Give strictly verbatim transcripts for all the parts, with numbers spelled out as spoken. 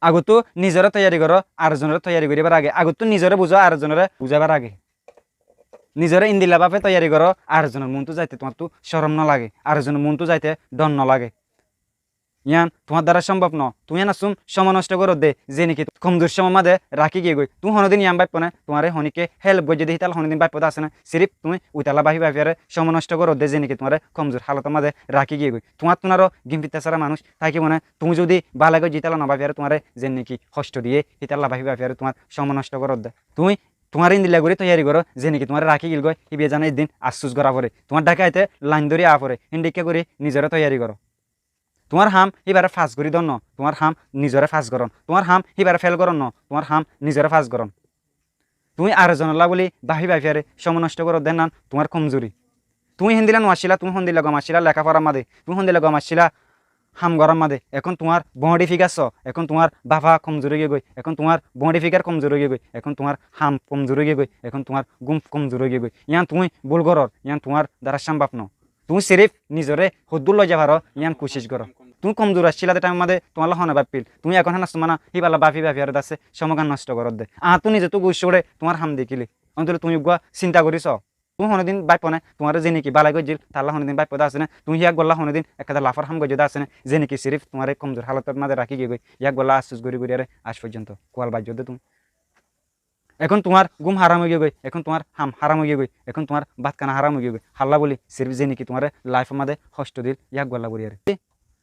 Agottú nizoré toiyari goró, ar zonoré toiyari goríbar age. Agottú nizoré buzó, ar zonoré buzáibar age. Nizoré endilla báfe toiyari goró, ar zonor muúntu zaite tuáñrtu córom no lage, ar zonor muúntu zaite dhor no lage. Yián tuáñr dara cómbob no. Tuñí yián assú cómoi nosto goródde, ze niki komzur cómor máze rakí giyégoi. Tuñí honódin yián báifo né, tuáñre honíkka hélp goijjé dé hítalla honódin báifo dé asé né. Siríf tuñí uitalla báfi báfiyaré cómoi nosto goródde, ze niki tuáñre komzur hálotor máze rakí giyégoi. Tuáñrttún aró gímfitta sára manúic tákibo né. Tuñí zodi bála goijjé ítalla no báfiyaré tuáñre ze niki hoctho diyé hítalla báfi báfiyaré tuáñr cómoi nosto goródde. Tuñí tuáñre endilla gorí toiyari goró, ze niki tuáñre rakí gilgoi, híba zano eddin afsus gorá foré. Tuáñr dháke aite lain dóri aá foré, héndilla gorí nizoré toiyari goró. Tuáñr ham híbare fas gorí dór no, tuáñr ham nizoré fas gorón. Tuáñr ham híbare fél gorón no, tuáñr ham nizoré fas gorón. Tuñí ar zonolla bóli báfi báfiyaré cómoi nosto goródde, yián tuáñr komzuri. Tuñí héndilla no accíla, tuñí hondilla gom accíla leká forar máze, tuñí hondilla gom accíla ham gorar máze. Ehón tuáñr body figure só, ehón tuáñr báfa komzur ói giyégoi, ehón tuáñr body figure komzur ói giyégoi, ehón tuáñr ham komzur ói giyégoi, ehón tuáñr gúm komzur ói giyégoi. Yián tuñí búl gorór, yián tuáñr dara cómbob no. Tuñí siríf nizoré hoddúr loi zai faró, yián kucíc goró. Tuñí komzur accíla dé thaimor máze tuáñlla hone báffil. Tuñí ehón hénassú mana híballa báfi báfiyaré dé asé cómoigán nosto goródde. Añáttu nizottú guccá uçé tuáñr ham dekíle. Óntole tuñí uggúa sinta gorí só. Tuñí honódin báifo né, tuáñre ze niki bálai goijjíl, tálla honódin báifo dé asé né. Tuñí híyaggualla honódin ekkán lafor ham goijjó dé asé né. Ze niki siríf tuáñre komzur hálotor máze rakí giyégoi, híyaggualla afsus gorí goríyaré ac foijjonto kual baijjó dé tuñí. Ehón tuáñr gúm háram ói giyégoi, ehón tuáñr ham háram ói giyégoi, ehón tuáñr bát hána háram ói giyégoi. Hálla bóli, siríf ze niki tuáñre laifor máze hoctho diíl, yíaggúalla goríyaré.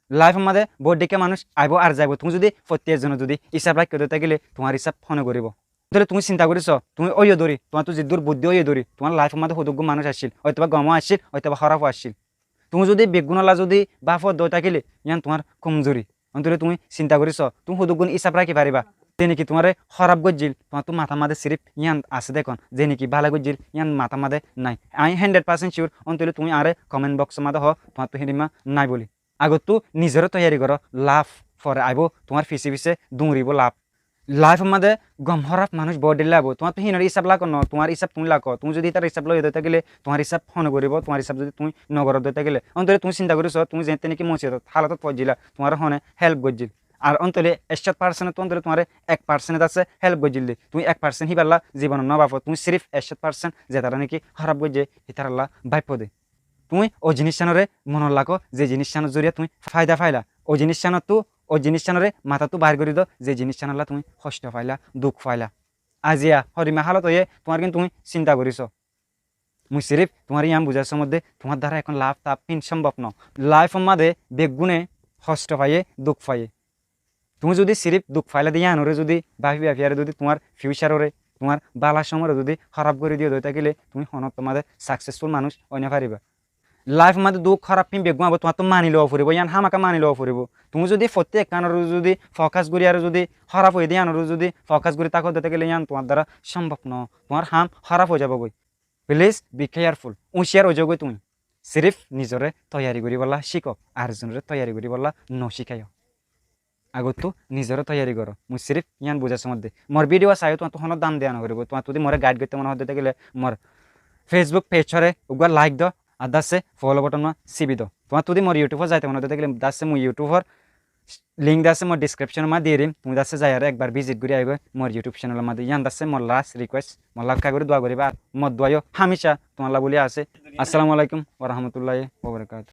Laifor máze boóut dhíkka manúic aibó ar zaibó. Tuñí zodi fottí ezzone zodi ísab raikká dé tákile, tuáñr ísab hone goríbou? Tóile tuñí sinta gorí só, tuñí óiyo dóri, tuáñttu ziddúr buddí óiyo dóri, tuáñr laifor máze hoddúr gún manúic accíl, óitoba gom ó accíl, óitoba hóraf ó accíl. Tuñí zodi beggúnolla zodi báfo dé tákile, yían tuáñr komzuri. Óntoile tuñí sinta gorí só, tuñí hoddúr gún ísab rakí faribá. Ze niki tuáñre hóraf goijjíl, tuáñttu matár máze siríf yían asé dé ekkán, ze niki bála goijjíl, yían matár máze nái. Añí hundred percent sure, óntoile tuñí añáre comment box or máze hoó, tuáñttu híndilla nái bóli. Agottú nizoré toiyari goró, laf fore aibó, tuáñr fisé fisé duñribó laf. Laifor máze gom hóraf manúic boóut dhílla aibó. Tuáñttu híinor ísab lako no, tuáñr ísab tuñí lako. Tuñí zodi ítar ísab loi dé tákile, tuáñr ísab hone goríbou, tuáñr ísab zodi tuñí no goró dé tákile. Óntoile tuñí sinta gorí só, tuñí zeéñtte niki musibot hálot foijjíla, tuáñre hone hélp goijjíl. Ar óntoile ekcót percent ot óntoile tuáñre ek percent asé hélp goijjíl dé. Tuñí ek percent híballa zibonot no báfo, tuñí siríf ekcót percent zetará niki hóraf goijjé, hítaralla báifo dé. Tuñí ó ziníccánoré monot lakó, ze ziníccánor zoriya tuñí faida faila. Ó ziníccánottú, ó ziníccánoré matáttu bair gorí do, ze ziníccánolla tuñí hoctho faila, duk faila. Aziya horima hálot óiye tuáñr gín tuñí sinta gorí só. Mui siríf tuáñre yían buzá só modde, tuáñr dara ekkán laf taf híin cómbob no. Laifor máze beggúne hoctho faiyé, duk faiyé. Tuñí zodi siríf duk faila dé yíanoré zodi báfi báfiyaré zodi tuáñr fiucaroré, tuáñr bála cómoré zodi hóraf gorí diyó dé tákile, tuñí honóttor máze saksesful manúic ói no faribá. Laifor máze duk hóraf híin beggún aibó, tuáñttu mani loó foribó, yían hámaka mani loó foribó. Tuñí zodi fottí ekkánoré zodi fokas gorí aró zodi hóraf óiye dé yíanoré zodi fokas gorí táko dé tákile, yían tuáñr dara cómbob no. Tuáñr ham hóraf ói zaibógoi. Please be careful. Úñciyar ói zogói tuñí. Siríf nizoré toiyari goríbolla cíko, ar zonoré toiyari goríbolla no cíkaiyo. Agottú nizoré toiyari goró. Mui siríf yían buzá só modde. Mor video saiyó tuáñttu honó dam deya no foribó. Tuáñttu zodi moré gaid goitté mone hoó dé tákile mor Facebook page oré uggúa like do, ar dase follow button ot sibi do. Tuáñttu zodi mor YouTube ot zaité mone hoó dé tákile dase mui YouTube or link dase mor description ot dirim. Tuñí dase zaiyaré ekbar visit gorí aigói mor YouTube channel or máze. Yían dase mor last request. Molla ekká gorí dua goríba, ar mor dua yó hámica tuáñlla bóli asé. Assalamu alaikum wa rahmatullahi wa barakatuhu.